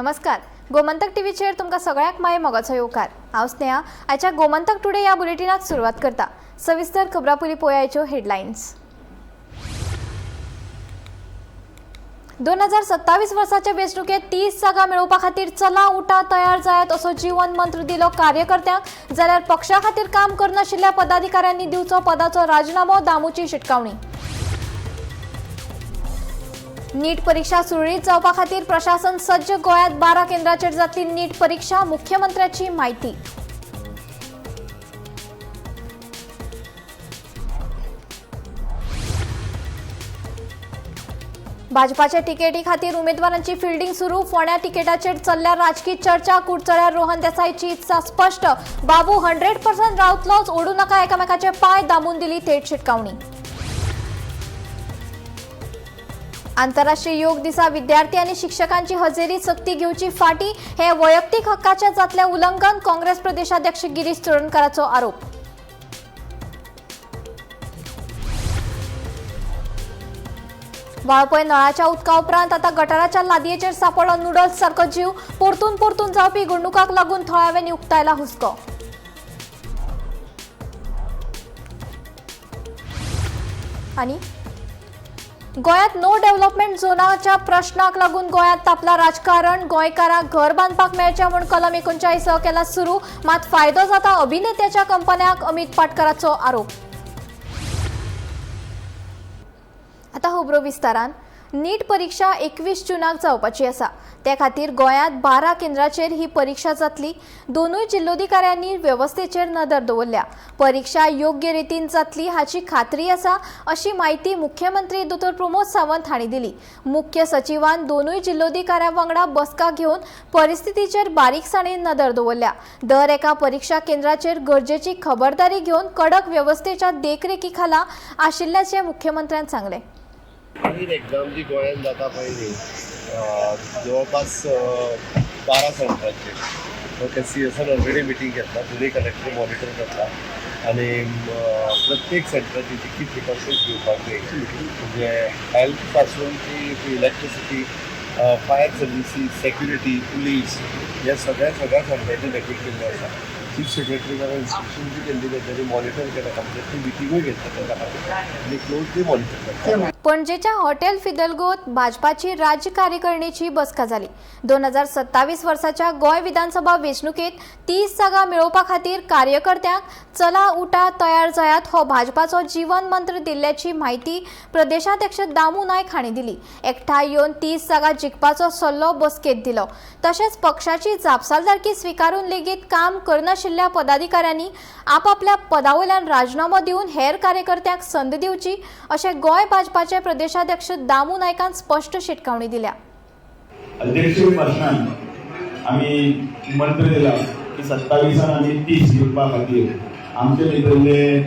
नमस्कार, गोमंतक टीव्हीचेर तुमकां सगळ्यांक माय मोगाचो येवकार. हांव स्नेहा. आयच्या गोमंतक टुडे ह्या बुलेटिनाक सुरवात करता. सविस्तर खबरां पयलीं पळयाच्यो हेडलायन्स. 2027 वर्साच्या वेंचणुकेत 30 जागा मेळोवपा खातीर चला उठा तयार जायात असो जीवन मंत्र दिलो कार्यकर्त्यांक, जाल्यार पक्षा खातीर काम करनाशिल्ल्या पदाधिकाऱ्यांनी दिवचो पदाचो राजीनामो, दामूची शिटकावणी. नीट परीक्षा सुरळीत जावपा खातीर प्रशासन सज्ज. गोंयांत 12 केंद्राचेर जातली नीट परीक्षा, मुख्यमंत्र्याची म्हायती. भाजपाच्या तिकेटी खातीर उमेदवारांची फिल्डिंग सुरू. फोंड्या तिकेटाचेर चल्ल्या राजकी चर्चा. कुडचड्यार रोहन देसाईची इत्सा स्पश्ट. बाबू 100% रावतलोच, ओडू नका एकामेकाचे पांय, दामून दिली थेट शिटकावणी. आंतरराष्ट्रीय योग दिसा विद्यार्थी आनी शिक्षकांची हजेरी सक्ती घेवची फाटी, हे वैयक्तीक हक्काचे जातले उल्लंघन, काँग्रेस प्रदेशाध्यक्ष गिरीश चोडणकाराचो आरोप. वाळपय नळाच्या उदका उपरांत आता गटाराच्या लादयेचेर सापडलो नुडल्स सारको जीव. परतून परतून जावपी घडणुकांक लागून थळाव्यांनी उक्तायला हुस्को. आनी गोंयांत नो डेव्हलपमेंट झोनाच्या प्रश्नाक लागून गोंयांत तापला राजकारण. गोंयकारांक घर बांदपाक मेळचें म्हूण कलम 39 केला सुरू, मात फायदो जाता अभिनेत्याच्या कंपन्यांक, अमित पाटकराचो आरोप. आता खबरो विस्तारान. नीट परीक्षा 21 जूनाक जावपाची आसा. ते खातीर गोंयांत 12 केंद्राचेर ही परीक्षा जातली. दोनूय जिल्लोधिकाऱ्यांनी वेवस्थेचेर नदर दवरल्या. परीक्षा योग्य रितीन जातली हाची खात्री आसा अशी म्हायती मुख्यमंत्री दोतोर प्रमोद सावंत हांणी दिली. मुख्य सचिवान दोनूय जिल्लोधिकाऱ्यां वांगडा बसका घेवन परिस्थितीचेर बारीकसाणेन नदर दवरल्या. दर एका परीक्षा केंद्राचेर गरजेची खबरदारी घेवन कडक वेवस्थेच्या देखरेखी खाला आशिल्ल्याचें मुख्यमंत्र्यान सांगलें. नीट एक्झाम जी गोंयांत जाता पळय न्ही, जवळपास 12 सेंटरांचेर. ओके, सी एसान ऑलरेडी मिटींग घेतला, दोनूय कलेक्टर मॉनिटर करता आनी प्रत्येक सेंटराची जितकी प्रिकॉशन्स घेवपाक जाय, म्हणजे हेल्थ पासून ती electricity, fire services, security, police, ह्या सगळ्या सगळ्या सेंटराचेर डेप्यूट केल्ले आसा. चीफ सेक्रेटरी इन्स्ट्रक्शन बी केल्ली, तेंच्यांनी मॉनिटर केला कम्प्लिटली, मिटिंगूय घेतल्या तेंच्या खातीर आनी क्लोजली मॉनिटर करता. पणजेच्या हॉटेल फिदलगोत भाजपाची राज्य कार्यकारिणीची बसका जाली. 2027 वर्साच्या गोंय विधानसभा वेंचणुकेत 30 जागा मेळोवपा खातीर कार्यकर्त्यांक चला उठा तयार जायात हो भाजपाचो जीवन मंत्र दिल्ल्याची म्हायती प्रदेशाध्यक्ष दामू नायक हांणी दिली. एकठांय येवन 30 जागा जिखपाचो सल्लो बसकेत दिलो. तशेंच पक्षाची जापसालदारकी स्विकारून लेगीत काम करनाशिल्ल्या पदाधिकाऱ्यांनी आपापल्या पदावयल्यान राजीनामो दिवन हेर कार्यकर्त्यांक संद दिवची अशें गोंय भाजपाचे प्रदेशाध्यक्ष दामू नायकान स्पश्ट शिटकावणी दिल्या. अध्यक्ष भाशणान आमी मंत्र दिला की 27 आमी 30 जिखपा खातीर आमचे भितरले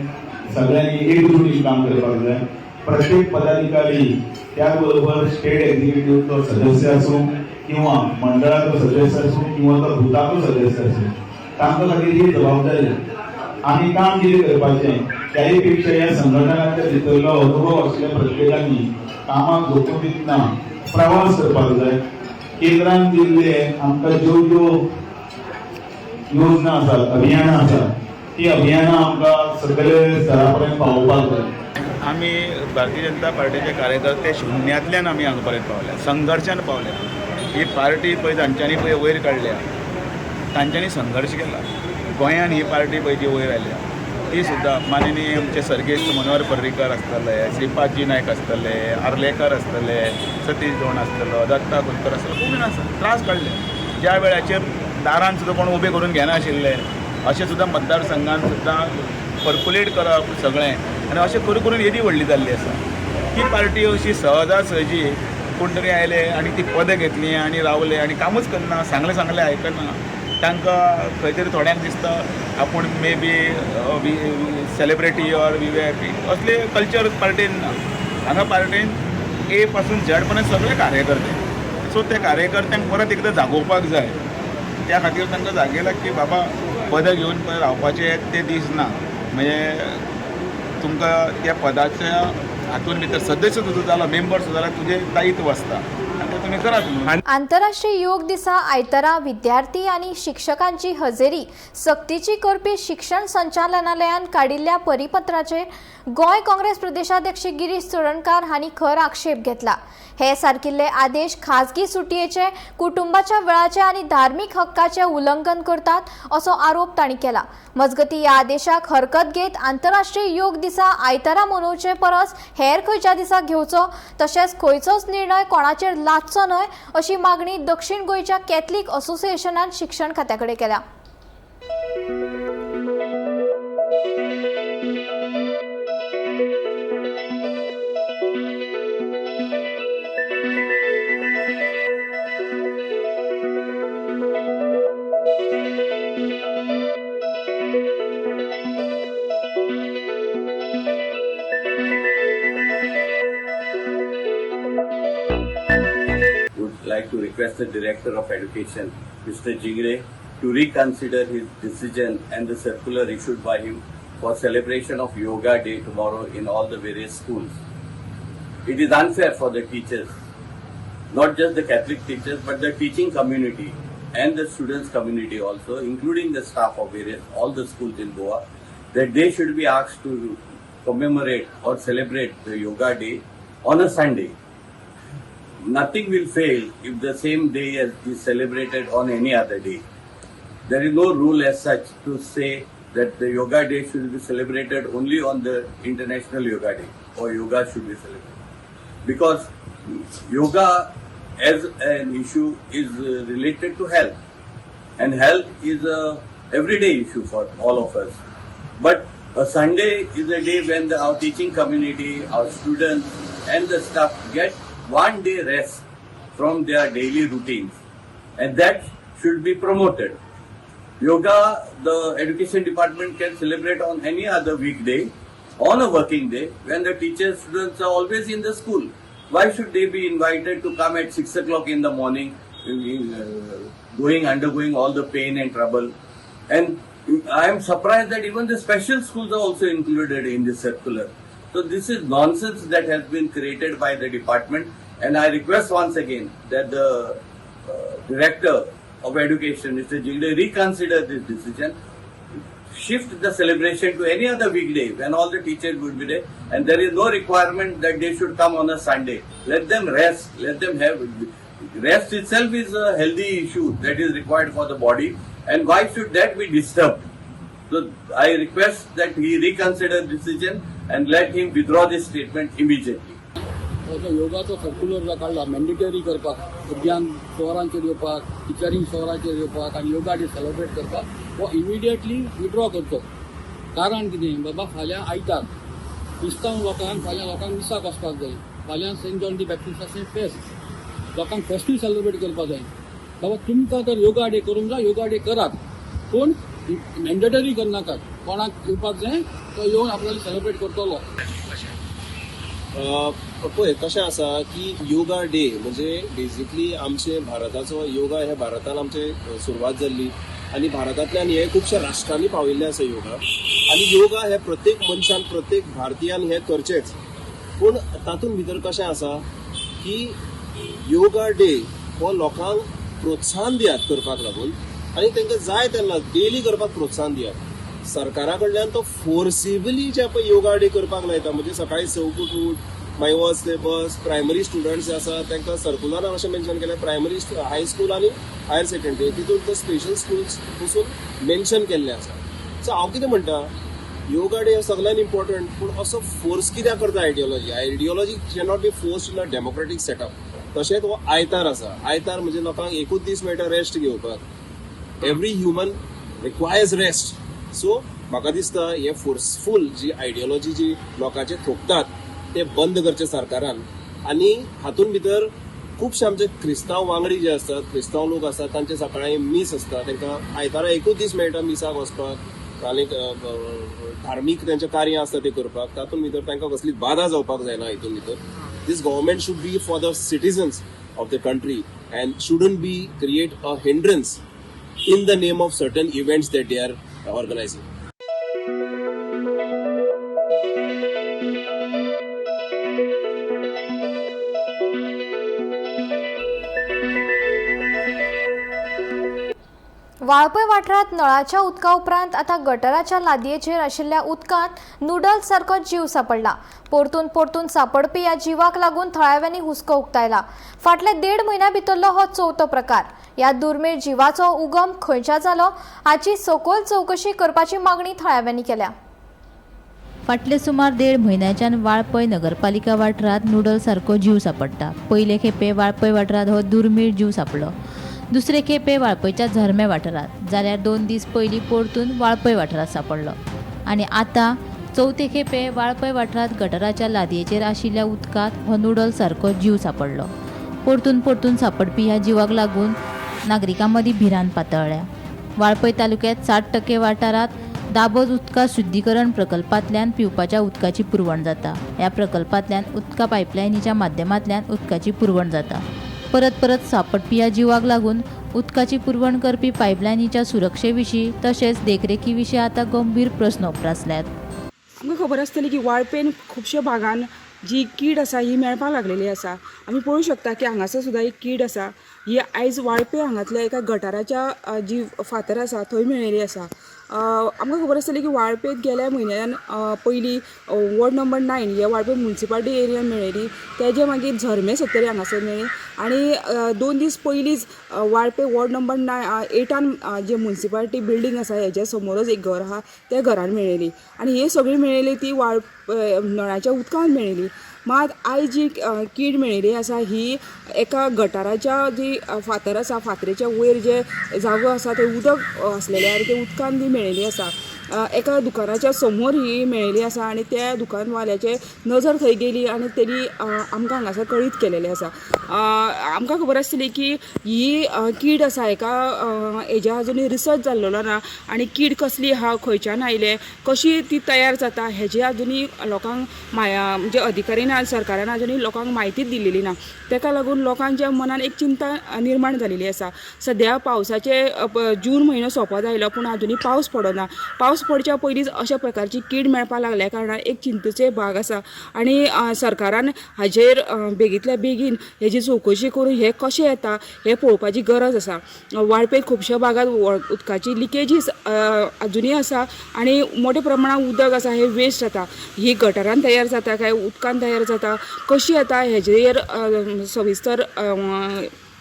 सगळ्यांनी एकजुटीन काम करपाक जाय. प्रत्येक पदाधिकारी, त्याचबरोबर स्टेट एक्झिक्युटिव्हचो सदस्य आसूं किंवा मंडळाचो सदस्य आसूं किंवा तो बुथाचो सदस्य आसूं, तांकां खातीर ही जबाबदारी आमी काम कितें करपाचें, त्याही पेक्षा ह्या संघटनाच्या भितरलो अनुभव आशिल्ल्या प्रत्येकांनी कामाक झोकून दितना प्रवास करपाक जाय. केंद्रान दिल्ले आमकां ज्यो ज्यो योजना आसात, अभियानां आसात, ती अभियानां आमकां सगळे स्तरा पर्यंत पावोवपाक जाय. आमी भारतीय जनता पार्टीचे कार्यकर्ते शुन्यांतल्यान आमी हांगा पर्यंत पावल्या, संघर्शान पावल्या. ही पार्टी पळय जांच्यांनी पळय वयर काडल्या तांच्यांनी संघर्श केला. गोंयान ही पार्टी पळय जी वयर आयल्या ती सुद्दां माननीय आमचे सर्गेस्त मनोहर पर्रीकर आसतले, श्रीपादजी नायक आसतले, आर्लेकर आसतले, सतीश गौण आसतलो, दत्ता कुलकर आसतलो, खूब जाण आसा त्रास काडले. ज्या वेळाचेर दारान सुद्दां कोण उबे करून घेनाशिल्ले, अशें सुद्दां मतदारसंघान सुद्दां पर्क्युलेट करप सगळें आनी अशें करून करून येदी व्हडली जाल्ली आसा ती पार्टी. अशी सहजा सहजी कोण तरी आयले आनी ती पदां घेतली आनी रावले आनी कामूच करना, सांगलें सांगलें आयकना. तांकां खंय तरी थोड्यांक दिसता आपूण may be celebrity or VVIP, असले कल्चर पार्टीन ना. हांगा पार्टीन ए पासून झेड पर्यंत सगळे कार्यकर्ते. सो त्या कार्यकर्त्यांक परत एकदां जागोवपाक जाय. त्या खातीर तांकां जागयला की बाबा पदां घेवन पळय रावपाचे ते दीस ना. म्हणजे तुमकां त्या पदाच्या हातून भितर सदस्य तुजो जालो, मेंबर सुद्दां जाल्यार तुजें दायित्व आसता आनी तें तुमी तुमी करात म्हणून. आंतरराष्ट्रीय योग दिसा आयतारा विद्यार्थी आनी शिक्षकांची हजेरी सक्तीची करपी शिक्षण संचालनालयान काडिल्ल्या परिपत्राचेर गोंय काँग्रेस प्रदेशाध्यक्ष गिरीश चोडणकार हांणी खर आक्षेप घेतला. हे सारकिल्ले आदेश खाजगी सुटयेचे, कुटुंबाच्या वेळाचे आनी धार्मीक हक्काचे उल्लंघन करतात असो आरोप तांणी केला. मजगतीं, ह्या आदेशाक हरकत घेत आंतरराष्ट्रीय योग दिसा आयतारा मनोवचे परस हेर खंयच्या दिसा घेवचो, तशेंच खंयचोच निर्णय कोणाचेर लादचो न्हय अशी मागणी दक्षिण गोंयच्या कॅथलीक असोसिएशनान शिक्षण खात्या कडेन केल्या. Would like to request the Director of Education, Mr. Jingre, to reconsider his decision and the circular issued by him for celebration of Yoga Day tomorrow in all the various schools. It is unfair for the teachers, not just the Catholic teachers, but the teaching community and the students community also, including the staff of various all the schools in Goa, that they should be asked to commemorate or celebrate the Yoga Day on a Sunday. Nothing will fail if the same day as is celebrated on any other day. There is no rule as such to say that the Yoga Day should be celebrated only on the International Yoga Day or yoga should be celebrated. Because yoga as an issue is related to health, and health is a everyday issue for all of us. But a Sunday is a day when our teaching community, our students and the staff get one day rest from their daily routines, and that should be promoted. Yoga, the education department can celebrate on any other weekday, on a working day, when the teachers, students are always in the school. Why should they be invited to come at 6 o'clock in the morning, undergoing all the pain and trouble? And I am surprised that even the special schools are also included in this circular. So this is nonsense that has been created by the department, and I request once again that the Director of Education, Mr. Jingde, reconsider this decision, shift the celebration to any other weekday when all the teachers would be there, and there is no requirement that they should come on a Sunday. Let them rest, let them have rest. Itself is a healthy issue that is required for the body, and why should that be disturbed? So I request that he reconsider the decision and let him withdraw this statement immediately. जो योगाचो circular जो काडला mandatory करपाक, भुरग्यांक सरांचेर येवपाक, टिचरींक सरांचेर येवपाक आनी yoga day celebrate करपाक, हो इमिडिएटली विड्रॉ करचो. कारण कितें बाबा, फाल्यां आयतार, क्रिस्तांव लोकांक फाल्यां लोकांक मिसाक वचपाक जाय. फाल्यां सेंट जॉन दी बॅप्टिस्टाचें फेस्त, लोकांक फेस्तूय सेलिब्रेट करपाक जाय. बाबा, तुमकां तर योगा डे करूंक जाय, योगा डे करात, पूण मॅन्डेटरी करनाकात. कोणाक येवपाक जाय तो येवन आपल्याला सेलिब्रेट करतलो. पळय, कशें आसा की योगा डे म्हणजे बेजिकली आमचे भारताचो योगा हे भारतान आमचे सुरवात जाल्ली आनी भारतांतल्यान हे खुबश्या राष्ट्रांनी पाविल्ले आसा योगा. आनी योगा हे प्रत्येक मनशान, प्रत्येक भारतीयान हे करचेच. पूण तातूंत भितर कशें आसा की योगा डे हो लोकांक प्रोत्साहन दियात करपाक लागून आनी तांकां जाय तेन्ना डेली करपाक प्रोत्साहन दियात. सरकारा कडल्यान तो फोर्सिबली जे पळय योगा डे करपाक लायता, म्हणजे सकाळी 6क उठ, मागीर वच ते बस. प्रायमरी स्टुडंट्स जे आसा तांकां सर्कुलरान अशें मेन्शन केलें, प्रायमरी, हायस्कूल आनी हायर सेकंडरी, तितून स्पेशल स्कुल्स पसून मेन्शन केल्लें आसा. सो हांव कितें म्हणटा, योगा डे हो सगळ्यान इम्पॉर्टंट, पूण असो फोर्स कित्याक करता? Ideology cannot be force in a democratic setup. तशेंच हो आयतार आसा. आयतार म्हणजे लोकांक एकूच दीस मेळटा रेस्ट घेवपाक. Every human requires rest. So म्हाका दिसता हे फोर्सफूल जी आयडियोलॉजी जी लोकांचे थोपतात ते बंद करचे सरकारान. आनी हातूंत भितर खुबशे आमचे क्रिस्तांव वांगडी जे आसतात, क्रिस्तांव लोक आसतात, तांचे सकाळी मीस आसता. तांकां आयतारा एकूच दीस मेळटा मिसाक वचपाक आनी धार्मीक तेंचें कार्य आसता ते करपाक. तातूंत भितर तांकां कसली बादा जावपाक जायना. हितून भितर this government should be for the citizens of the country and shouldn't be create a hindrance in the name of certain events that they are organizing. Valpoi वाठारांत नळाच्या उदका उपरांत आतां गटराच्या लादयेचेर आशिल्ल्या उदकांत नुडल्स सारको जीव सांपडला. परतून परतून सांपडपी ह्या जिवाक लागून थळाव्यांनी हुस्को उक्तायला. फाटल्या 1.5 म्हयन्या भितरलो हो चवथो प्रकार. ह्या दुर्मीळ जिवाचो उगम खंयच्या जालो हाची सखोल चवकशी करपाची मागणी थळाव्यांनी केल्या. फाटले सुमार 1.5 म्हयन्याच्यान वाळपय नगरपालिका वाठारांत नुडल सारको जीव सांपडटा. पयले खेपे वाळपय वाठारांत हो दुर्मीळ जीव सांपडलो. दुसरे खेपे वाळपयच्या झरमे वाठारांत, जाल्यार 2 दीस पयलीं परतून वाळपय वाठारांत सांपडलो आनी आतां चवथे खेपे वाळपय वाठारांत गटराच्या लादयेचेर आशिल्ल्या उदकांत हो नुडल सारको जीव सांपडलो. परतून परतून सांपडपी ह्या जिवाक लागून नागरिकां मदीं भिरांत पातळ्ळ्या. वाळपय तालुक्यांत 60% वाठारांत दाबोज उदका शुद्धीकरण प्रकल्पांतल्यान पिवपाच्या उदकाची पुरवण जाता. ह्या प्रकल्पांतल्यान उदका पायपलायनीच्या माध्यमांतल्यान उदकाची पुरवण जाता. परत परत सांपडपी ह्या जिवाक लागून उदकाची पुरवण करपी पायपलायनीच्या सुरक्षे विशीं तशेंच देखरेखी विशीं आतां गंभीर प्रस्न उप्रासल्यात. आमकां खबर आसतली की वाळपेन खुबश्या भागान जी कीड आसा ही मेळपाक लागलेली आसा. आमी पळोवंक शकता की हांगासर सुद्दां एक कीड आसा. ही आयज वाळपे हांगातल्या एका गटाराच्या जी फातर आसा थंय मेळिल्ली आसा. आमकां खबर आसतली की वाळपेंत गेल्या म्हयन्यान पयलीं वॉर्ड नंबर 9 हे वाळपे मुन्सिपालिटी एरियान मेळिल्ली. तेजे मागीर झरमे सत्तरी हांगासर मेळ्ळी आनी 2 दीस पयलींच वाळपे वॉर्ड नंबर 8 जे मुन्सिपालिटी बिल्डींग आसा हेच्या समोरच एक घर आहा त्या घरान मेळिल्ली आनी हे सगळी मेळिल्ली ती वाळपे नळाच्या उदकान मेळिल्ली. मात आयज जी कीड मेळिल्ली आसा ही एका गटाराच्या जी फातर आसा फातरेच्या वयर जे जागो आसा थंय उदक आसलेलें आनी ते उदकान ती मेळिल्ली आसा. एका दुकानाच्या समोर ही मेळिल्ली आसा आनी त्या दुकानवाल्याचे नजर थंय गेली आनी तेणी आमकां हांगासर कळीत केलेलें आसा. आमकां खबर आसतली की ही कीड आसा हेका हेज्या अजुनूय रिसर्च जाल्लेलो ना आनी कीड कसली आहा, खंयच्यान आयले, कशी ती तयार जाता हेजी अजुनूय लोकांक म्हणजे अधिकाऱ्यांनी आनी सरकारान अजुनूय लोकांक म्हायतीच दिलेली ना. तेका लागून लोकांच्या मनान एक चिंता निर्माण जालेली आसा. सद्या पावसाचे जून म्हयनो सोंपत आयलो पूण अजुनूय पावस पडना. पावस पडच्या पयलींच अशा प्रकारची कीड मेळपाक लागल्या कारणान एक चिंतेचे भाग आसा आनी सरकारान हाजेर बेगींतल्या बेगीन हेजी चवकशी करून हें कशें येता हें पळोवपाची गरज आसा. वाळपे खुबश्या भागांत उदकाची लिकेजीस अजुनूय आसा आनी मोठ्या प्रमाणात उदक आसा हें वेस्ट जाता. ही गटारान तयार जाता काय उदकान तयार जाता, कशी येता हेजेर सविस्तर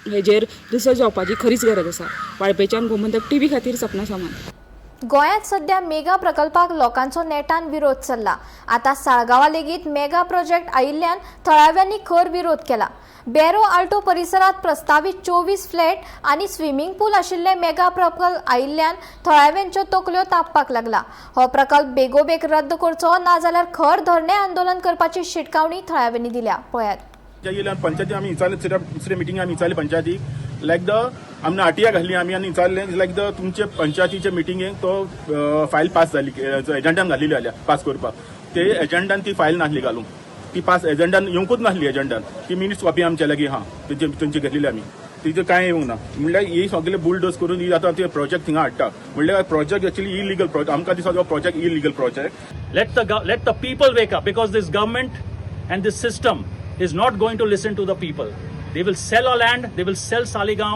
हेजेर रिसर्च जावपाची खरीच गरज आसा. वाळपेच्यान गोमंतक टीव्ही खातीर सपना सामंत. गोंयांत सध्या मेगा प्रकल्पाक लोकांचो नेटान विरोध चल्ला. आतां साळगांवा लेगीत मेगा प्रोजेक्ट आयिल्ल्यान थळाव्यांनी खर विरोध केला. बॅरो आल्टो परिसरांत प्रस्तावीत 24 फ्लॅट आनी स्विमींग पूल आशिल्ले मेगा प्रकल्प आयिल्ल्यान थळाव्यांच्यो तकल्यो तापपाक लागला. हो प्रकल्प बेगोबेग रद्द करचो ना जाल्यार खर धरणे आंदोलन करपाची शिटकावणी थळाव्यांनी दिल्या. पळयात. पंचायती आमी विचारले, दुसरे मिटींग आमी विचारले पंचायतीक लायक the आमने आरटीआय घातली आमी आनी विचारलें लायक the तुमचे पंचायतीचे मिटिंगेक तो फायल पास जाली, एजंडान घातलेली जाल्यार पास करपाक, ते एजंडान ती फायल नासली घालूंक, ती पास एजंडान येवंकूच नासली. एजंडान ती मिनिट्स कॉपी आमच्या लागीं आहा, तेंची घेतलेली आमी, तिचे कांय येवंक ना. म्हणल्यार ही सगळे बुलडोज करून ही आतां ते प्रोजेक्ट थिंगा हाडटा, म्हणल्यार प्रोजेक्ट एक्चुअली इलिगल प्रोजेक्ट. आमकां दिसता तो project illegal project. Let the people wake up, because this government and this system is not going to listen to the people. They will sell our land, they will sell Saligao,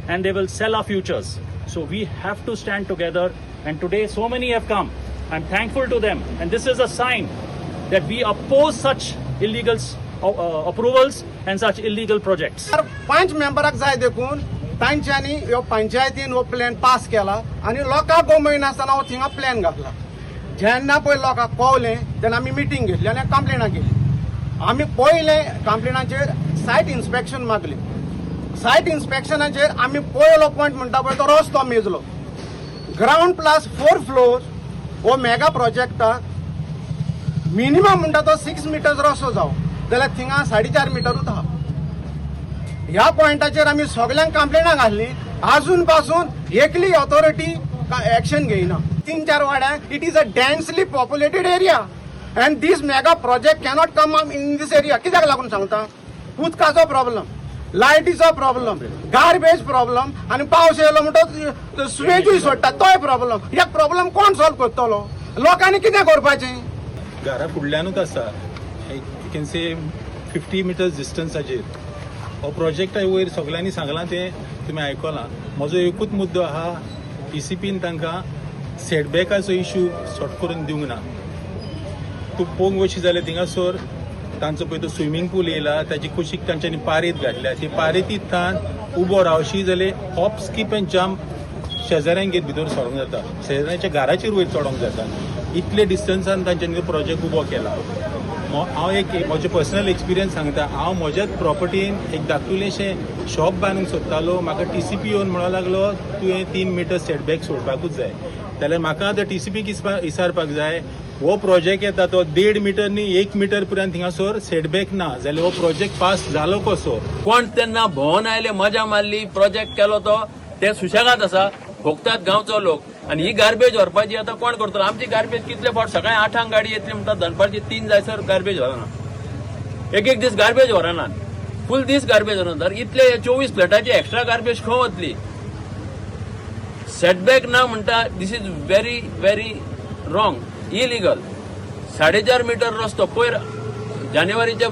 and they will sell our futures. So we have to stand together. And today, so many have come. I'm thankful to them. And this is a sign that we oppose such illegal approvals and such illegal projects. 5 मेंबराक जाय देखून तांच्यांनी ह्यो पंचायतीन हो plan pass केला आनी लोकांक गमयनासतना हो थिंगा प्लॅन घातला. जेन्ना पळय लोकांक कळलें तेन्ना आमी मिटींग घेतली आनी कंप्लेनां केली. आमी पयलें कंप्लेनाचेर सायट इन्स्पेक्शन मागली. सायट इन्स्पेक्शनाचेर आमी पयलो पॉयंट म्हणटा पळय तो रस्तो मेजलो. ग्रावंड प्लस 4 फ्लोर हो मेगा प्रोजेक्टाक मिनिमम म्हणटा तो 6 मिटर्स रस्तो जावो जाल्यार थिंगा 4.5 मिटरूच आहा. ह्या पॉयंटाचेर आमी सगल्यांक कंप्लेनां घातली. आजून पासून एकली ऑथॉरिटी एक्शन घेयना. 3-4 वाड्यांक it is a densely populated area and these mega project cannot come in this area. कित्याक लागून सांगता, उदकाचो प्रॉब्लम, लायटीचो प्रॉब्लम, गार्बेज प्रॉब्लम आनी पावस येयलो म्हणटच सुवेजूय सोडटा तोय प्रॉब्लम. ह्या प्रॉब्लम कोण सॉल्व करतलो? लोकांनी कितें करपाचें? घरा फुडल्यानूच आसा, you can say 50 meters डिस्टन्साचेर हो प्रोजेक्ट वयर सगल्यांनी सांगलां तें तुमी आयकलां. म्हजो एकूच मुद्दो आहा, टी सी पीन तांकां सेटबॅकाचो इशू सॉर्ट करून दिवंक ना. तूं पळोवंक वचशी जाल्यार थिंगासर तांचो पळय तो स्विमींग पूल येयला, ताची कुशीक तांच्यांनी पारेत घातल्या. ती पारेतींतल्यान उबो रावशी जाल्यार हॉप स्कीप एंड जम्प शेजाऱ्यांगेर भितर सरोंक जाता, शेजाऱ्यांच्या घराचेर वयर चडोंक जाता. इतले डिस्टन्सान तांच्यांनी प्रोजेक्ट उबो केला. हांव एक म्हजें पर्सनल एक्सपिरियन्स सांगता. हांव म्हज्याच प्रॉपर्टीन एक धाकटुलेशें शॉप बांदूंक सोदतालो. म्हाका टी सी पी येवन म्हणूंक लागलो तुवें 3 मिटर सेटबॅक सोडपाकूच जाय. जाल्यार म्हाका आतां टी सी पीक इसारपाक जाय. हो प्रोजेक्ट येता तो 1.5 मिटर न्ही 1 मिटर पर्यंत थिंगासर सेटबॅक ना जाल्यार हो प्रोजेक्ट पास जालो कसो? कोण तेन्ना भोंवन आयले, मजा मारली, प्रोजेक्ट केलो तो ते सुशेगाद आसा, भोगतात गांवचो लोक. आनी ही गार्बेज व्हरपाची आतां कोण करतलो? आमची गार्बेज कितले फावट सकाळी 8 गाडी येतली म्हणटा, दनपारची 3 जायसर गार्बेज व्हरना. एक एक दीस गार्बेज व्हरनात, फूल दीस गार्बेज व्हरना. तर इतले 24 फ्लॅटाची एक्स्ट्रा गार्बेज खंय वतली? सेटबॅक ना म्हणटा, this is very very wrong, illegal. 4.5 metre रस्तो पयर जानेवारीच्या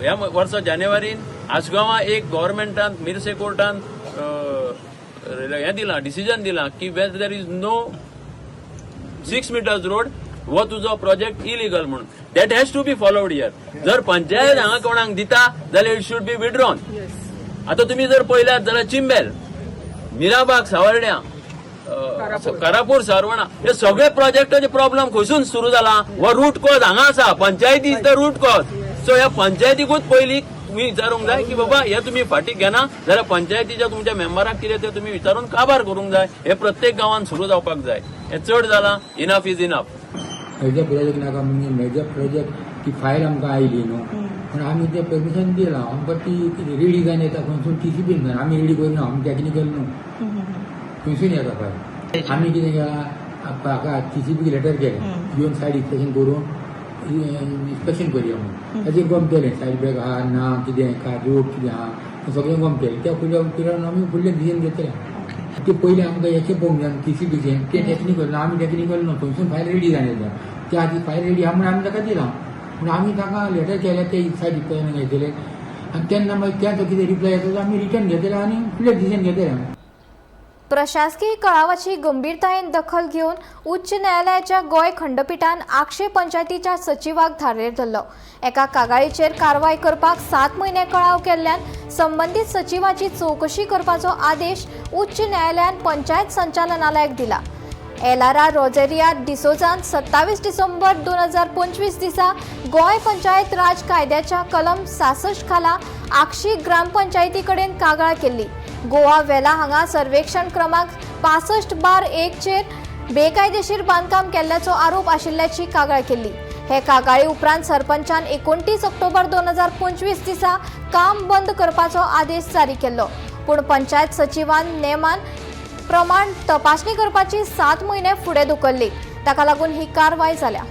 ह्या वर्सा जानेवारीन आसगांवां एक गव्हर्मेंटान मिरसे कोर्टान हें दिलां, डिसिजन दिलां की where there is no 6 metres road हो तुजो प्रोजेक्ट इलिगल म्हणून. That has to be followed here. जर पंचायत हांगा कोणाक दिता जाल्यार it should be withdrawn. आतां तुमी जर पळयल्यात जाल्यार चिंबेल, मिराबाग, सावर्ड्यां, कारापूर, सारवणा हे सगळे प्रोजेक्टाचे प्रॉब्लम खंयसून सुरू जाला? हो रूट कॉज हांगा आसा. पंचायती is the root cause. So ह्या पंचायतीकूच पयलीं तुमी विचारूंक जाय की बाबा हे तुमी फाटीं घेना जाल्यार पंचायतीच्या तुमच्या मेंबराक कितें तें तुमी विचारून काबार करूंक जाय. हे प्रत्येक गांवांत सुरू जावपाक जाय. हे चड जालां, enough is enough. Major project नाका म्हणजे मेजर प्रोजेक्ट ती फायल आमकां आयली न्हू, पूण आमी तें परमिशन दिलां. आमकां ती रेडी जावन येता खंयसून टी सी बीन जायना. आमी रेडी करिना, आमी टॅक्निकल न्हू, खंयसून येता फायल. आमी कितें केलां, हाका टी सी पीक लेटर केलें, येवन सायड इन्स्पेक्शन करून इन्स्पेक्शन करुया म्हणून. ताचेर गम केलें, सायड बॅग आहा ना कितें काय रोड कितें आहा सगळें गम केलें. त्या फुडल्या पिरियड आमी फुडलें डिसीजन घेतलें. ते पयलीं आमकां हेचें पळोवंक जाय टी सी पीचें, तें टॅक्निकल ना, आमी टॅक्निकल न्हू. खंयसून फायल रेडी जावन येता त्या आदी फायल रेडी आहा म्हणून आमी ताका दिलां. पूण आमी ताका लेटर केलें, ते सायड इन्स्पेक्शन घेतले आनी तेन्ना मागीर त्याचो कितें रिप्लाय येता आमी रिटर्न घेतले आनी फुडलें डिसीजन घेतले. प्रशासकीय कळावाची गंभीरतायेन दखल घेवन उच्च न्यायालयाच्या गोंय खंडपीठान आगशे पंचायतीच्या सचिवाक धारेर धरलो. एका कागाळीचेर कारवाय करपाक 7 म्हयने कळाव केल्ल्यान संबंदीत सचिवाची चवकशी करपाचो आदेश उच्च न्यायालयान पंचायत संचालनालयाक दिला. एलआरआर रोजेरिया डिसोजान 27 डिसेंबर 2025 दिसा गोंय पंचायत राज कायद्याच्या कलम 66 खाला आगशी ग्रामपंचायती कडेन कागाळ केल्ली. गोवा वेला हांगा सर्वेक्षण क्रमांक 65/1 चेर बेकायदेशीर बांदकाम केल्ल्याचो आरोप आशिल्ल्याची कागाळ केल्ली. हे कागाळी उपरांत सरपंचान 29 ऑक्टोबर 2025 दिसा काम बंद करपाचो आदेश जारी केल्लो. पूण पंचायत सचिवान नेमान प्रमाण तपासणी करपाची 7 म्हयने फुडें धुकल्ली. ताका लागून ही कारवाय जाल्या.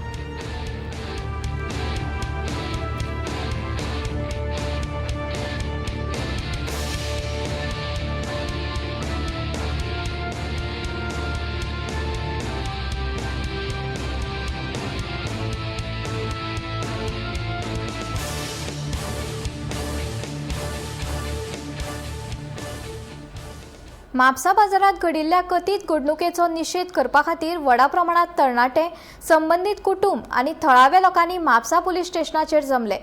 म्हापसा बाजारात घडिल्ल्या कथीत घडणुकेचो निशेध करपा खातीर व्हडा प्रमाणात तरणाटे, संबंदीत कुटुंब आनी थळाव्या लोकांनी म्हापसा पुलीस स्टेशनाचेर जमले.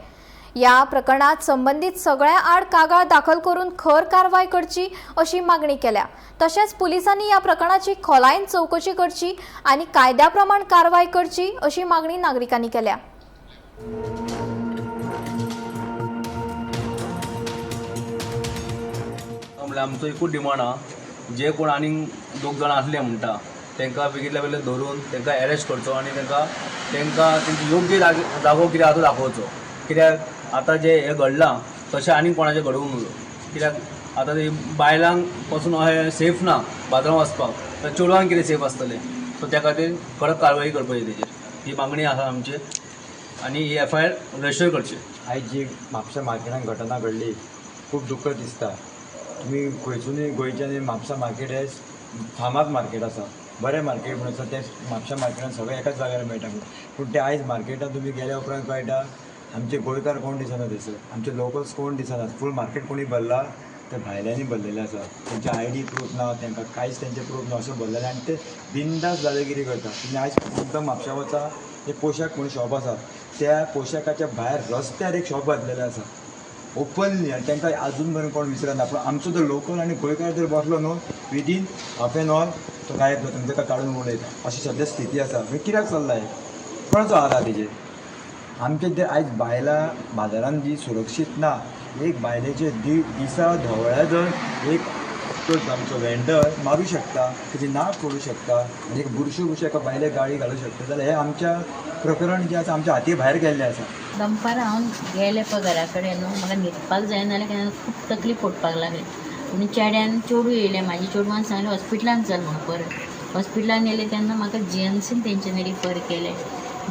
ह्या प्रकरणात संबंदीत सगळ्या आड कागाळ दाखल करून खर कारवाय करची अशी मागणी केल्या. तशेंच पुलिसांनी ह्या प्रकरणाची खोलायेन चवकशी करची आनी कायद्या प्रमाण कारवाय करची अशी मागणी नागरिकांनी केल्या. आमचो एकूच डिमांड आहा, जे कोण आनीक दोग जाणां आसले म्हणटा तांकां बेगीतल्या बेगीन धरून तांकां एरेस्ट करचो आनी तांकां तेंची योग्य जागो कितें आहा तो दाखोवचो. कित्याक आतां जें हें घडलां तशें आनीक कोणाचें घडोवंक न्हू. कित्याक आतां ते बायलांक पसून अशें सेफ ना बाजारांत वचपाक, तर चेडवांक कितें सेफ आसतलें. सो त्या खातीर कडक कारवाई करपाची तेजेर ही मागणी आसा आमची आनी ही एफआयआर रजिस्टर करची. आयज जी म्हापसा मार्केटान घटना घडली खूब दुःख दिसता. तुमी खंयसूनय गोंयच्यान म्हापसा मार्केट हें फामाद मार्केट आसा, बरें मार्केट म्हणून आसा तें म्हापसा मार्केटान सगळें एकाच जाग्यार मेळटा. पूण तें आयज मार्केटान तुमी गेल्या उपरांत कळटा आमचे गोंयकार कोण दिसना थंयसर, आमचे लोकल्स कोण दिसना, फूल मार्केट कोणी भरला ते भायल्यांनी भरलेले आसा, तेंचे I D proof ना, तांकां कांयच तेंचे प्रूफ ना अशें भरलेलें आनी ते बिंदास दादागिरी करता. तुमी आयज मुद्दम म्हापशा वचा, एक पोशाक म्हणून शॉप आसा, त्या पोशाकाच्या भायर रस्त्यार एक शॉप घातलेलें आसा ओपनली आनी तांकां आजून मेरेन कोण विचारना. पूण आमचो जर लोकल आनी गोंयकार जर बसलो न्हू विदीन हाफ एन our तो गायब जाता, म्हणजे ताका काडून उडयता. अशी सद्या स्थिती आसा. म्हणजे कित्याक चल्ला हें, कोणाचो हात आसा तेजेर? आमचे ते आयज बायलां बाजारान जी सुरक्षीत ना, एक बायलेचे दिसा धवळ्या जर एक तो आमचो वेंडर मारूं शकता, तेजी नाक फोडूं शकता आनी एक बुरश्यो बुरश्यो एका बायलेक गाळी घालूं शकता, जाल्यार हें आमच्या प्रकरण जें आसा आमच्या हाती भायर गेल्लें आसा. दनपारां हांव गेलें पळय घरा कडेन न्हू, म्हाका न्हिदपाक जायना जालें, केन्ना खूब तकली फोडपाक लागली. म्हणून चेड्यान चेडूं येयलें, म्हाजे चेडवान सांगलें हॉस्पिटलान चल म्हणून. परत हॉस्पिटलान येयलें तेन्ना म्हाका जीएमसीन तेंच्यांनी रिफर केलें.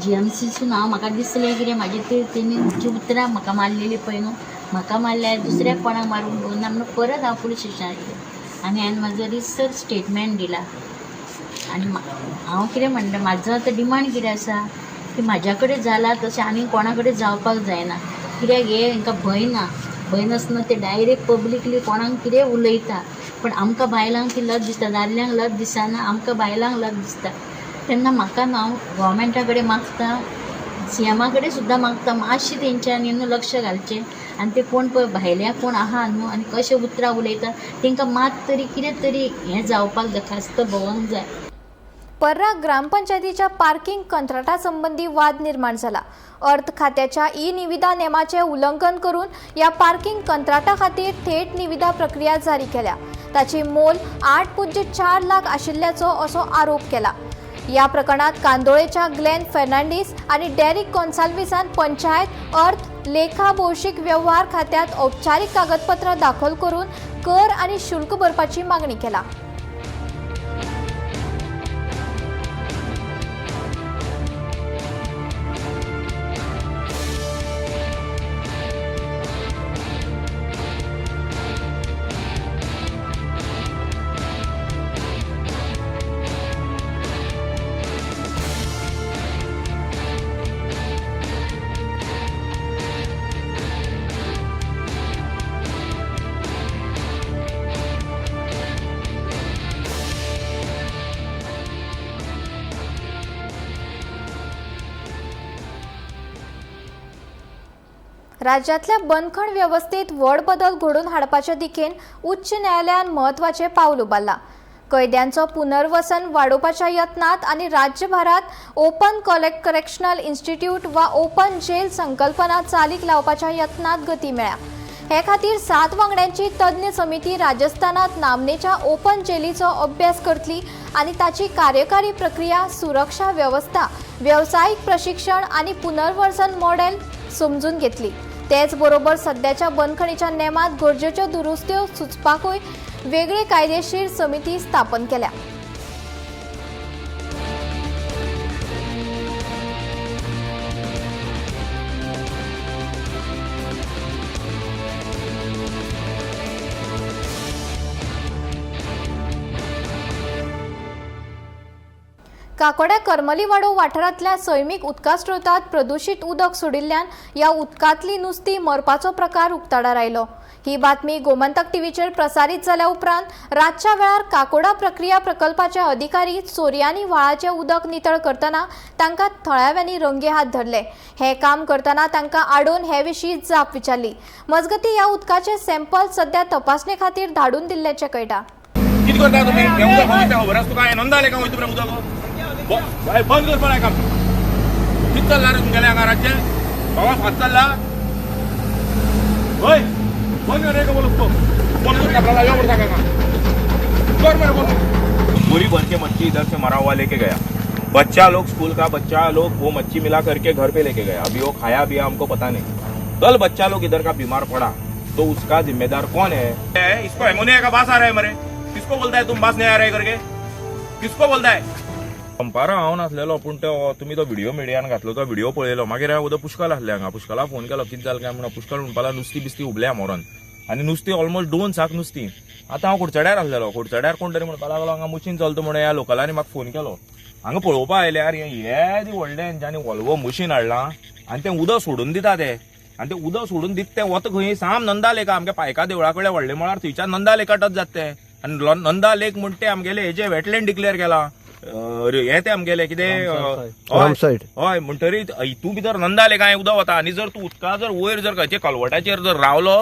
जीएमसीसून हांव म्हाका दिसलें कितें म्हाजी ती तेणी जी उतरां म्हाका मारलेली पळय न्हू, म्हाका मारल्यार दुसऱ्याक कोणाक मारूंक ना म्हणून परत हांव पुलीस स्टेशनार गेलें आनी हांवें म्हाजो रिसर स्टेटमेंट दिला. आनी हांव कितें म्हणटा, म्हाजो आतां डिमांड कितें आसा की म्हाज्या कडेन जाला तशें आनी कोणा कडेन जावपाक जायना. कित्याक हें हांकां भंय ना, भंय नासतना ते डायरेक्ट पब्लिकली कोणाक कितें उलयता. पण आमकां बायलांक ती लज दिसता, दादल्यांक लज दिसना, आमकां बायलांक लज दिसता. तेन्ना म्हाका न्हू हांव गोवोरमेंटा कडेन मागता, सीएमा कडेन सुद्दां मागता, मातशें तेंच्यांनी न्हू लक्ष घालचें आनी ते कोण पळय भायल्या कोण आहा न्हू आनी कशें उतरां उलयता तेंकां मात तरी कितें तरी हें जावपाक जाय, खास्त भोगोंक जाय. पर्रा ग्रामपंचायतीच्या पार्किंग कंत्राटा संबंदी वाद निर्माण जाला. अर्थ खात्याच्या ई निविदा नेमाचे उल्लंघन करून ह्या पार्किंग कंत्राटा खातीर थेट निविदा प्रक्रिया जारी केल्या. ताची मोल 8.4 लाख आशिल्ल्याचो असो आरोप केला. ह्या प्रकरणात कांदोळेच्या ग्लेन फर्नांडीस आनी डेरिक गोन्साल्विसान पंचायत अर्थ लेखा भौशीक व्यवहार खात्यात औपचारीक कागदपत्रां दाखल करून कर आनी शुल्क भरपाची मागणी केला. राज्यांतल्या बंदखण व्यवस्थेत व्हड बदल घडोवन हाडपाच्या दिकेन उच्च न्यायालयान म्हत्वाचें पावल उबारलां. कैद्यांचो पुनर्वसन वाडोवपाच्या यत्नांत आनी राज्यभरात ओपन करेक्शनल इन्स्टिट्यूट वा ओपन जेल संकल्पना चालीक लावपाच्या यत्नांत गती मेळ्ळ्या. हे खातीर 7 वांगड्यांची तज्ञ समिती राजस्थानात नामनेच्या ओपन जेलीचो अभ्यास करतली आनी ताची कार्यकारी प्रक्रिया, सुरक्षा व्यवस्था, वेवसायीक प्रशिक्षण आनी पुनर्वसन मॉडेल समजून घेतली. तेच बरोबर सध्याच्या बंदखणीच्या नेमात गरजेच्यो दुरुस्त्यो सुचपाकूय वेगळी कायदेशीर समिती स्थापन केल्या. काकोड्या करमलीवाडो वाठारांतल्या सैमीक उदका स्रोतांत प्रदुशीत उदक सोडिल्ल्यान ह्या उदकांतली नुस्तीं मरपाचो प्रकार उक्ताडार आयलो. ही बातमी गोमंतक टीव्हीचेर प्रसारीत जाल्या उपरांत रातच्या वेळार काकोडा प्रक्रिया प्रकल्पाचे अधिकारी चोरयांनी व्हाळाचें उदक नितळ करतना तांकां थळाव्यांनी रंगे हात धरले. हें काम करतना तांकां आडोवन हे विशीं जाप विचारली. मजगतीं ह्या उदकाचे सॅम्पल सध्या तपासणे खातीर धाडून दिल्ल्याचें कळटा. कितें करता तुमी? हें उदक खंय खबर आसा तुका? हें नोंदालें काय वयता उदक? बंद कर पळय काम. कितें चल्लां रे तुमगेलें हांगा राज्य? बाबा फास्ट चल्ला? हय बंद कर रे बोल उसको. बंद कर कपड़ा यो बोल हांगा कर मेरे बोल. बोरी भर के मच्छी इधर से मरा हुआ लेके गया. बच्चा लोग, स्कूल का बच्चा लोग वो मच्छी मिला करके घर पे लेके गया. अभी वो खाया भी हमको पता नहीं. कल बच्चा लोग इधर का बीमार पड़ा तो उसका जिम्मेदार कौन है? इसको एमोनिया का बास आ रहा है मरे. किसको बोलता है तुम बास नहीं आ रहा है करके? किसको बोलता है? दनपारां हांव नासलेलो पूण तो तुमी तो व्हिडिओ मिडियान घातलो तो व्हिडिओ पळयलो. मागीर हांवें उदक पुष्कळ आसलें हांगा. पुष्कळा फोन केलो कितें जालें काय म्हणून. पुष्कळ म्हणपाक लागलो नुस्तीं बिस्ती उबल्या मोरोन आनी नुस्तीं ऑलमोस्ट 2 साक नुस्तीं. आतां हांव कुडचड्यार आसलेलो. कुडचड्यार कोण तरी म्हणपाक लागलो हांगा मशीन चलता म्हणून ह्या लोकलांनी म्हाका फोन केलो. हांगा पळोवपा आयल्यार हें येदें व्हडलें हेंच्यांनी वॉल्वो मशीन हाडलां आनी तें उदक सोडून दिता ते. आनी तें उदक सोडून दिता तें वता खंय साम नंदा लेका, आमगे पायका देवळा कडल्या व्हडले मळार थंयच्यान नंदा लेका टच जाता तें. आनी नंदा लेक म्हण तें आमगेलें हेजें वेटलँड डिक्लेअर केलां, हें तें आमगेलें कितें हय, म्हणटरीत हितू भितर नंदा लेका हें उदक वता. आनी जर तूं उदका जर वयर जर खंयचे कलवटाचेर जर रावलो,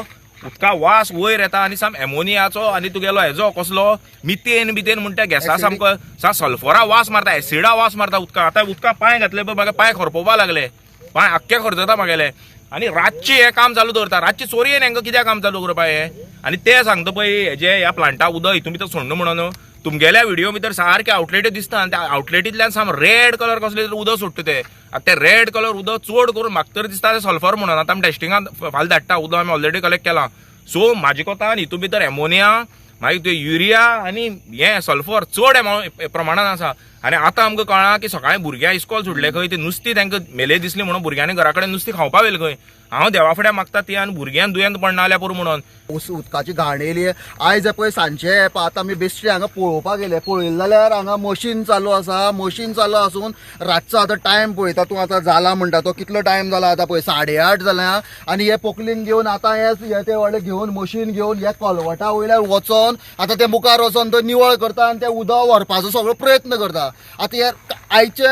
उदका वास वयर येता आनी साम एमोनियाचो आनी तुगेलो हेजो कसलो मिथेन बिथेन म्हणटा गॅसा सामको सा सल्फरा वास मारता, एसिडा वास मारता उदका. आतां उदका पांय घातले पळय म्हाका पांय खरपोवपा लागले, पांय आख्खे खरजता म्हागेले. आनी रातचें हें काम चालू दवरता, रातचें चोरयेन हेंकां कित्याक काम चालू करपा हें. आनी ते सांगता पळय हेजे ह्या प्लांटा उदक हितून भितर सोडना म्हणून तुमगेल्या व्हिडिओ भितर सारके आवटलेटी दिसता आनी त्या आवटलेटींतल्यान साम रेड कलर कसले तरी उदक सोडटा ते. आतां ते रेड कलर उदक चड करून म्हाका तर दिसता ते सल्फर म्हणून. आतां आमी टेस्टिंगाक फाल्यां धाडटा, उदक आमी ऑलरेडी कलेक्ट केलां. सो म्हाजे कोतान हितून भितर एमोनिया, मागीर ते युरिया आनी हें सल्फर चड प्रमाणान आसा. आनी आतां आमकां कळ्ळां की सकाळीं भुरग्यांक इस्कॉल सुटलें खंय, ती नुस्तीं तांकां मेले दिसली म्हणून भुरग्यांनी घरा कडेन नुस्तीं खावपा व्हेलें खंय. हांव देवा फुड्यां मागता ती आनी भुरग्यांक दुयेंत पडना जाल्यार पुरो म्हणून. उदकाची घाण येयली आयज पळय सांजचे आतां आमी बेश्टे हांगा पळोवपाक गेले, पळयलें जाल्यार हांगा मशीन चालू आसा. मशीन चालू आसून रातचो आतां टायम पळयता तूं आतां जाला म्हणटा तो कितलो टायम जाला आतां पळय 8:30 जाल्या. आनी हे पोकलीन घेवन आतां हे ते व्हडले घेवन मशीन घेवन हे कलवटा वयल्यान वचोन आतां ते मुखार वचोन तो निवळ करता आनी ते उदक व्हरपाचो सगळो प्रयत्न करता. आतां हे आयचे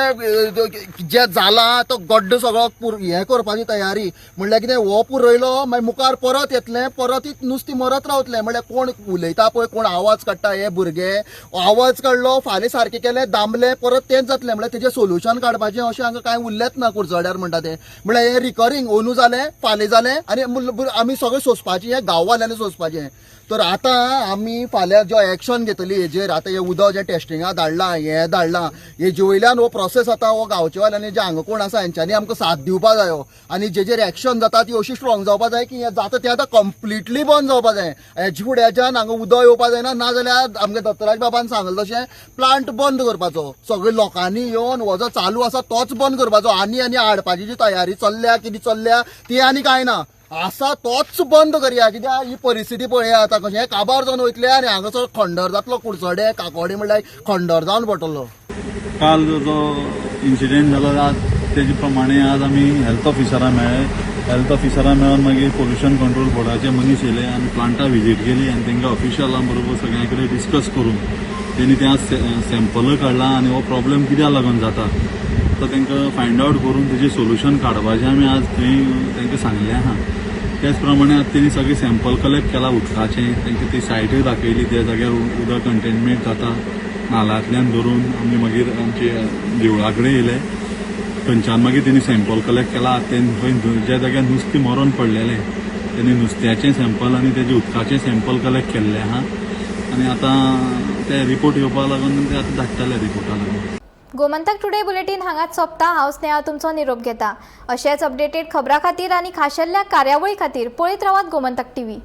जे जाला तो गड्डो सगळो हें करपाची तयारी म्हणल्यार कितें, हो पुरयलो मागीर मुखार परत येतलें, परत नुस्तीं मरत रावतलें. म्हणल्यार कोण उलयता पळय, कोण आवाज काडटा, हे भुरगे आवाज काडलो फाल्यां सारकें केलें दामलें परत तेंच जातलें. म्हणल्यार तेजें सोल्युशन काडपाचें अशें हांगा कांय उरलेंच ना कुडचड्यार म्हणटा तें. म्हणल्यार हें रिकरींग अंदू जालें फाल्यां जालें आनी आमी सगळें सोंसपाचें, हें गांववाल्यांनी सोंसपाचें. तर आतां आमी फाल्यां जो एक्शन घेतली हेजेर, आतां हें उदक जें टेस्टिंगाक धाडलां हें धाडलां हेजे वयल्यान हो प्रोसेस आतां हो गांवचेवाल्यांनी जे हांगा कोण आसा हेंच्यांनी आमकां साथ दिवपा जायो आनी जेजेर एक्शन जाता ती अशी स्ट्रॉंग जावपा जाय की हें जाता तें आतां कंप्लिटली बंद जावपा जाय. हेजे फुड्याच्यान हांगा उदक येवपा जायना, नाजाल्यार आमगे दत्तराज बाबान सांगलें तशें प्लांट बंद करपाचो, सगळे लोकांनी येवन हो जो चालू आसा तोच बंद करपाचो. आनी आनी हाडपाची जी तयारी चल्ल्या कितें चल्ल्या ती आनी कांय ना, आसा तोच बंद करया. कित्याक ही परिस्थिती पळया आतां कशें काबार जावन वयतले आनी हांगासर खंडर जातलो, कुडचडे काकोडे म्हणल्यार खंडर जावन पडटलो. काल जो इन्सिडेंट जालो आज तेजे प्रमाणे आज आमी हेल्थ ऑफिसरा मेळ्ळे. हेल्थ ऑफिसरा मेळोन मागीर पोल्युशन कंट्रोल बोर्डाचे मनीस येयले आनी प्लांटा विजीट केली आनी तेंकां ऑफिशियलां बरोबर सगळ्यां कडेन डिस्कस करून तेणी ते आज सॅम्पल काडला आनी हो प्रॉब्लेम कित्याक लागून जाता तो तांकां फायंड आवट करून तेजें सोल्युशन काडपाचें आमी आज थंय तांकां सांगलें आहा. त्याच प्रमाणे आतां तेणी सगळें सॅम्पल कलेक्ट केलां उदकाचें, तांकां ती सायटूय दाखयली त्या जाग्यार उदक कंटेनमेंट जाता नालांतल्यान धरून आमी मागीर आमचे देवळा कडेन येयले, थंयच्यान मागीर तेणी सॅम्पल कलेक्ट केला. तें थंय ज्या जाग्यार नुस्तें मरोन पडलेलें तेणी नुस्त्याचें सॅम्पल आनी तेजें उदकाचें सॅम्पल कलेक्ट केल्लें आहा आनी आतां ते रिपोर्ट येवपाक लागून ते आतां धाडटले रिपोर्टा लागून. गोमंतक टुडे बुलेटीन हांगाच सोंपता. हांव स्नेहा तुमचो निरोप घेता. अशेच अपडेटेड खबरां खातीर आनी खाशेल्ल्या कार्यावळी खातीर पळयत रावात गोमंतक टीव्ही.